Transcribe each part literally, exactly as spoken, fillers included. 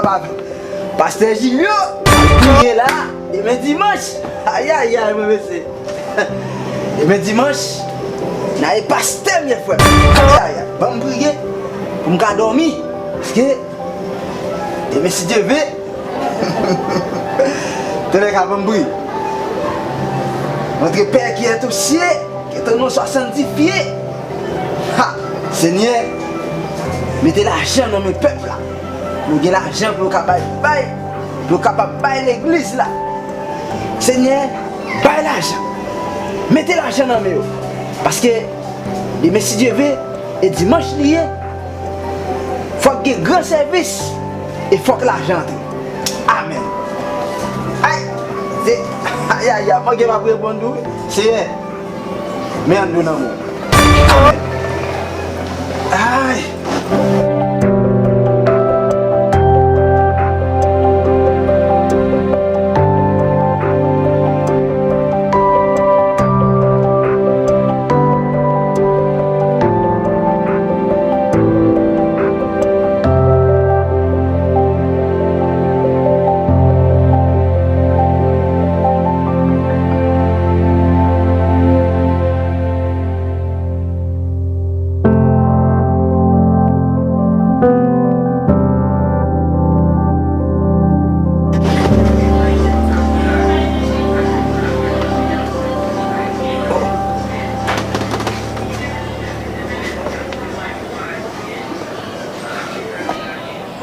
Pa-, Pastè Jilyo, ap priye la, demen dimanch. Ayayay, mwen mesye. Demen dimanch, n a ye pastè m ye, frè m. Ayayay, ban m priye pou m ka dòmi. Paske, demen, si Dye ve, tonnè ka ban m priye. Entre père qui est aux cieux, que ton nom soit sanctifié. Ha! Senyè, mete lajan nan men pèp la. Pou gen lajan pou yo ka bay, bay, pou yo kapab bay legliz la. Senyè, bay lajan. Mete lajan nan men yo. Paske, demen, si Dye ve, e dimanch li ye, fòk gen gran sèvis e fòk lajan antre. Amèn. Ay, se, ayayay, mwen gen m ap reponn tou. Seyè, men ann dou nan men w. Amèn. Ay.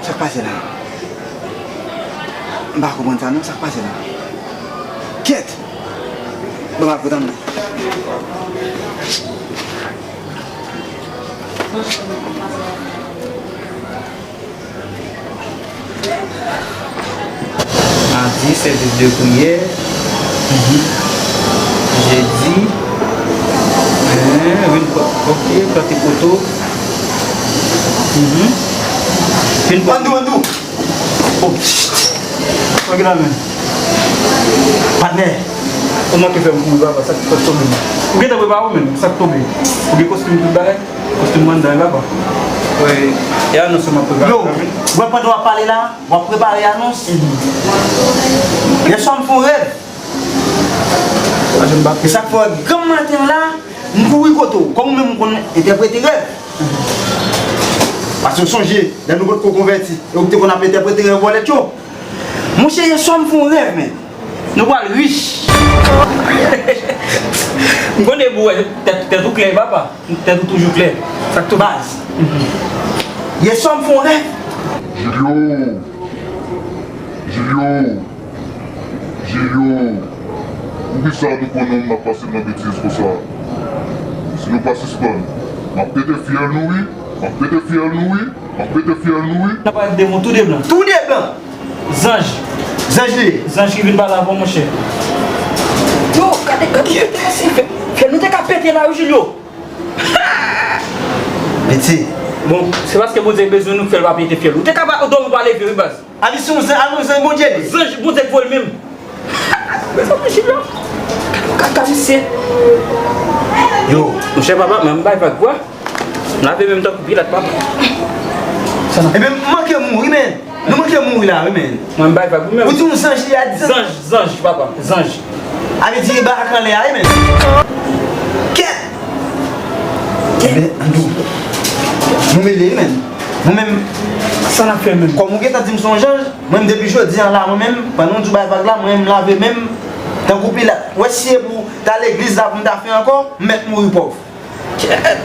Sa k pase la? M pa konprann sa non, sa k pase la? Kèt! Bon, m ap tann. Madi, sèvis de priyè. Mhm. Jedi, eh, vin pla-, ok, plante poto. Mhm. Vin pla- Andou, Andou. Oh, shit. Ok la, men. Patnè, ou manke fè m kouri, papa, sa k tonbe. Ou gentan prepare w, men, sa k tonbe. Ou gen kostim, tout bagay? Kostim mwen anndan, papa. Wi, e anons ou m ap prepare. Yo, wè, pandan w ap pale la, w ap prepare anons. Mhm. Yèswa m fè yon rèv. E sa k fè granm maten la, m kouri kote w. Kòm ou menm ou konn entèprete rèv. Paske w sonje, lè nou potko konvèti, e ou te konn ap entèprete rèv bòlèt yo. Monchè, yèswa m fè yon rèv, men. Nou pral rich. M konnen pou wè tèt, tèt ou klè, papa. Tèt ou toujou klè. Sa k tou baz. Yèswa m fè yon rèv. Jilyo! Jilyo! Jilyo! Poukisa nou pran nonm n ap pase nan betiz konsa? Si nou pa sispann, m ap pete fyèl nou wi! M ap pete fyèl nou wi! M ap pete fyèl nou wi! N ap pale de demon tou de blan. Tou de blan! Zanj. Zanj li ye. Zanj ki vin pale avè w, monchè. Yo, gade, gade, gade, gade, fè, fè nou te ka pete la, wi, Jilyo. Piti. Bon, se paske Bondye bezwen nou k fè l pa pete fyèl. Ou te ka pa dòmi ou pa leve, wi, baz. Abi se yon zanj, abi yon zanj Bondye li. Zanj Bondye k voye l menm. Mezanmi, Jilyo. Gade yon kaka, misye. Yo. Monchè, papa, men m bay vag, bwa. M lave men m tankou Pilat, papa. Ebyen, m manke mouri, men. Nou manke mouri la, wi, men. Mwen, m bay vag, wi, men. Ou di yon zanj li a di zanj. Zanj, zanj, papa, zanj. A vle di gen bagay anlè a, wi, men. Kèt! Kèt! Ebyen, Andou. Nou mele, wi, men. Mwen menm, sa n ap fè menm? Kòm ou gentan di m se yon zanj, mwen menm depi jodi a la, mwen menm, pandan w di w bay vag la, mwen menm m lave men m, tankou Pilat. Wè si e pou ta legliz la pou m ta fè ankò, m mèt mouri pòv. Kèt!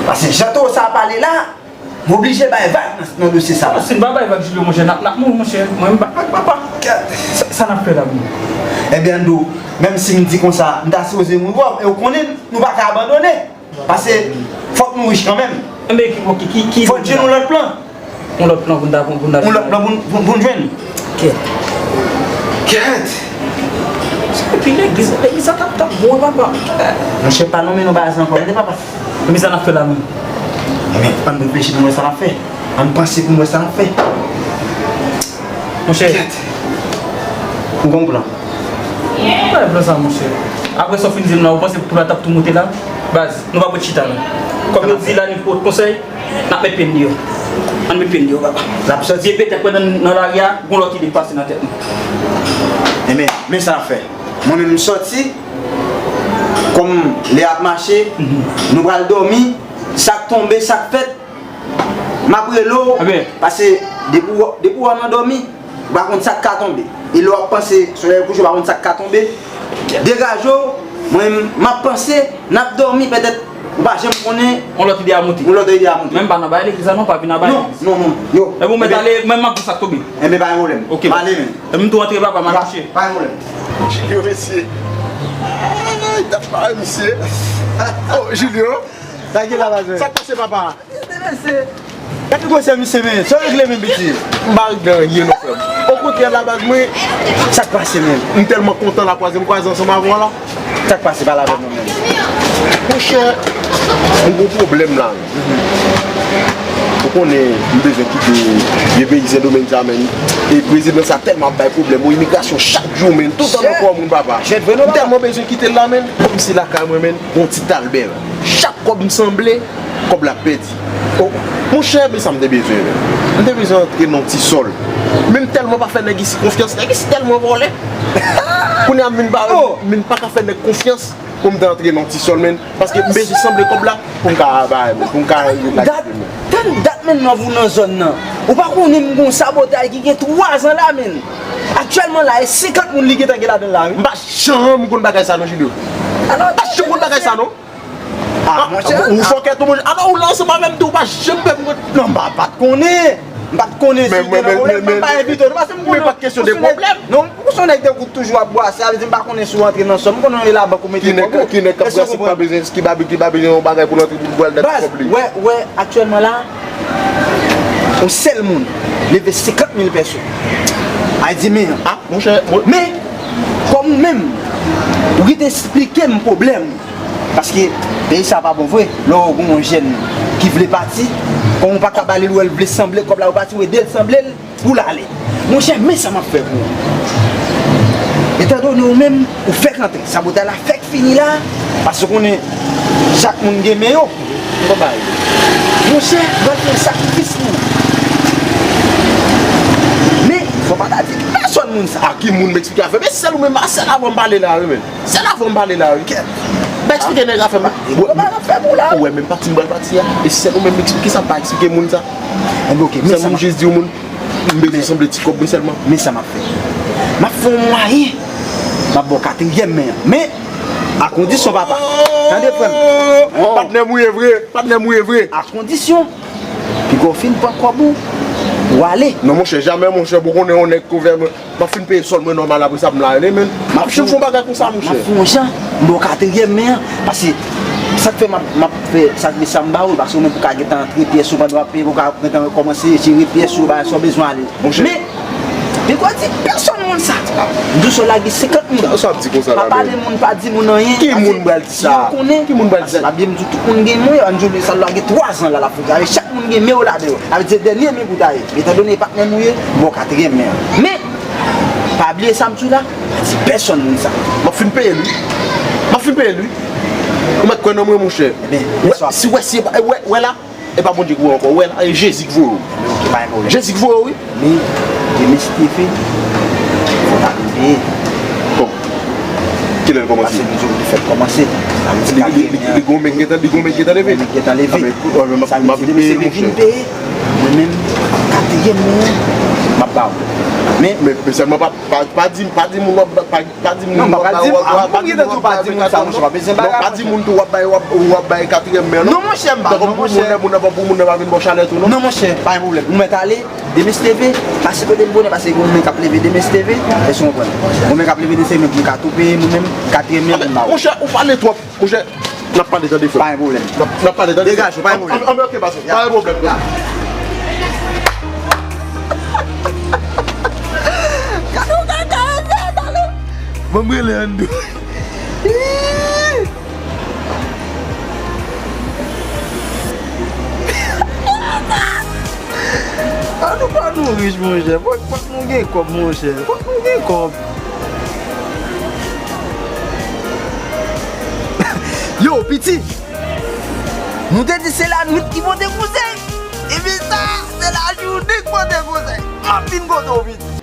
Paske jan toro sa a pale la, m oblije bay vag nan, nan dosye sa la. Si n pa bay vag, Jilyo, monchè, n ap, n ap mouri, monchè. Mwen, m bay vag, papa. Kèt! Sa, sa n ap fè la menm? Ebyen, Andou, menm si m di konsa, m ta sipoze mouri pòv, e w konnen, nou pa ka abandone. Paske, fòk nou rich kanmenm. Enben, ki, ki, ki, ki, fòk Dye nou lòt plan. Yon lòt plan pou n ta, pou n ta. Yon lòt plan pou n, pou, pou n jwenn. Kèt. Kèt. Epi legliz, legliz sa t ap, t ap bon, papa. Monchè, pa nonmen non bagay sa ankò, tande, papa. Epi sa n ap fè la menm? Ebyen, ann reflechi pou n wè sa n ap fè. Ann panse pou n wè sa n ap fè. Monchè. Kèt. Ou gon plan? Mwen pa wè plan sa, monchè. Apre sa w fin di m la, ou panse pou la t ap tou moute la? Baz, nou pa pou chita la. Kòm yo di la, ni pou konsèy. N ap met pye n deyò. Ann met pye n deyò, papa. L ap sòti. Vye petèt pandan n nan lari a, gon lòt ide k pase nan tèt nou. Enben, men sa n ap fè. Mwen menm, m sòti, kòm lè ap mache, nou pral dòmi, sa k tonbe, sa k fèt, m ap rele w, paske depi w, depi w nan dòmi, ou pa konn sa k ka tonbe. E lè w ap panse, solèy kouche, ou pa konn sa k ka tonbe. Degaje w, mwen, m ap panse, n ap dòmi, petèt, ou pa janm konnen. Yon lòt ide a moute. Yon lòt ide a moute. Men m pa nan bagay legliz la non, pa vin nan bagay legliz. Non, non, non. Yo. Epi w mèt ale, men m ap di sa k tonbe. Enben, pa gen pwoblèm. Ok. M ale, men. Epi m tou antre, papa, m al kouche. Pa gen pwoblèm. Jilyo, mesye. Ay, dat pa misye. Oh, Jilyo. Sa k gen la, papa? Sa k pase, papa? Gade gwosè misye, men. Sa w regle menm, piti? M pa regle anyen non, frè m. Okontrè, la baz mwen. Sa k pase menm? M tèlman kontan la kwaze m kwaze ansanm avè w la. Sa k pase? Pale avè m non, menm. Monchè, m gon pwoblèm la. Ou konnen, m bezwen kite vye peyi Sendomeng sa, menm. E prezidan sa tèlman ap bay pwoblèm, bon, imigrasyon chak jou, menm. Toutan nan kò moun, papa. M tèlman bezwen kite l la, menm. Kòmsi lakay mwen, menm, gon ti talbè. Chak kòb m sanble, kòb la pèdi. Oh, monchè, men sa m te bezwen, men. M te bezwen antre nan yon ti sòl. Men m tèlman pa fè nèg isi konfyans, nèg isi tèlman vòlè. Kounye a, m vin pa, m vin pa ka fè nèg konfyans pou m te antre nan yon ti sòl, men. Paske m bezwen sanble kòb la pou m ka bay, pou m ka regle bagay, men. Tann dat, men, nan vou nan zòn nan. Ou pa konnen m gon sabotay ki gen twa zan la, men. Aktyèlman la, e senkant moun li gentan gen ladan l la, wi. M pa janm konn bagay sa non, Jilyo. M pa janm konn bagay sa non. Ah, monchè, ou fòkè tou, monchè. Alò, ou la ansanm avè m tou, ou pa janm fè m. Non, m pa, pa t konnen. M pa t konnen si w te nan pwoblèm, m pa t envite w, paske m konnen. Men pa kesyon de pwoblèm. Non, ou se yon nèg tankou toujou ap bwase, sa vle di m pa konnen si w antre nan sòm, m konnen e labank ou mete kòb ou. Ki nèg k ap bwase, ki pa bezwen, ki pa, ki pa bezwen yon bagay pou l antre, pou l pral dat kòb li. Wè, wè, aktyèlman la, yon sèl moun leve senkant mil pèso. A di men, ah, monchè, men, kòm ou menm, ou ki te esplike m pwoblèm, paske peyi sa pa bon vre. Lè w gon yon jèn ki vle pati, kòm ou pa ka ba li l, ou wè l vle sanble kòb la, ou pati, ou ede l sanble l pou l ale. Monchè, men sa m ap fè pou ou. Etandone ou menm, ou fèk antre, sabotay la fèk fini la, paske ou konnen chak moun gen men yo. Monchè, m pral fè yon sakrifis pou ou. Men, fò w pa ta di pèsonn moun sa. A ki moun m eksplike afè? Men sèl ou menm, a sèl avè w m pale la, wi, men. Sèl avè w m pale la, wi. Kèt. M pa eksplike nèg afè m. Ou wè, men pati m pral pati a. E sèl ou menm m eksplike sa, m pa eksplike moun sa. Enben, ok, men sa m ap fè. Sèl moun jis di w moun, m bezwen sanble ti kòb mwen sèlman. Men sa m ap fè. M ap fè yon mwayen. M ap ba w katriyèm men an. Men, a kondisyon, papa. Tande, frè m. Patnè m ou ye vre. Patnè m ou ye vre. A kondisyon. Piga w fin pran kòb ou, ou ale. Non, monchè, jamè, monchè, pou konnen yon nèg kouvè mwen. M ap fin peye sòl mwen nòmal, apre sa m la rele, men. M ap janm fè yon bagay konsa, monchè. M ap fè yon jan, m ba w katriyèm men an, paske sa k fè m ap, m ap fè sakrifis sa m ba ou, paske ou menm pou ka gentan antre pyès ou pandan w ap peye, pou w ka gentan kòmanse jere pyès ou, bagay sa w bezwen ale. Monchè. Men, piga w di pèsonn moun sa. M di w sou lage senkant mil. Sa w ap di konsa la, men. Pa pale moun, pa di moun anyen. Ki moun pral di sa? Ki moun pral di sa? Paske m ap di w tout moun gen men yo, ann di w sa lage twa zan la l ap fonksyone. Chak moun gen men yo ladan yo. Sa vle di se dènye men pou w ta ye. Etandone patnè m ou ye, m ba w katriyèm men an. Men, pa bliye sa m di w la, pa di pèsonn moun sa. M ap fin peye l, wi. M ap fin peye l, wi. Ou mèt kwè nan mwen, monchè. Enben, wè, si w wè, si, wè, wè la, e pa Bondye ki voye w ankò. Wè la, e Jezi ki voye w. Enben, ok, pa gen pwoblèm. Jezi ki voye w, wi. Men, demen si Dye vle, fò w ta vin peye. Bon. Kilè l kòmanse? Paske m di w li fèk kòmanse. Sa vle di katriyèm men an. Li, li, li, li gon men ki gentan, li gon men ki gentan leve. Gon men ki gentan leve. Sa vle di demen si Dye vle vin peye. Mwen menm, katriyèm men an, m ap ba w. Men, men, men sèlman pa, pa, pa di, pa di moun w ap, pa, pa di moun w ap bay, w ap, w ap, pa di moun w ap bay, w ap bay katriyèm men an. Non, pa di moun tou w ap bay, w ap, w ap bay katriyèm men an, non. Non, monchè, m pa, non, monchè. Pou moun nan, pou moun nan pa vin ba w chalè tou, non. Non, monchè, pa gen pwoblèm. Ou mèt ale, demen si Dye vle, pase kote l bonè, paske gen moun k ap leve demen si Dye vle, èske w konprann? Gon men k ap leve demen si Dye vle pou m ka tou peye, mwen menm, katriyèm men an pou m ba w. Monchè, ou pale twòp. Monchè, n ap pale tande frè m. Pa gen pwoblèm. N ap, n ap pale tande. Degaje w, pa gen pwoblèm. Anben, ok, pase. Pa gen pwoblèm. Gade yon kaka, gade yon kaka. Ban m rele Andou. Andou pa nou rich, monchè. Fòk, fòk nou gen kòb, monchè. Fòk nou gen kòb. Yo, piti! Nou te di se lannwit ki pote kouzen! Epi sa, se Lajounen k mande konsèy. M ap vin kote w vit.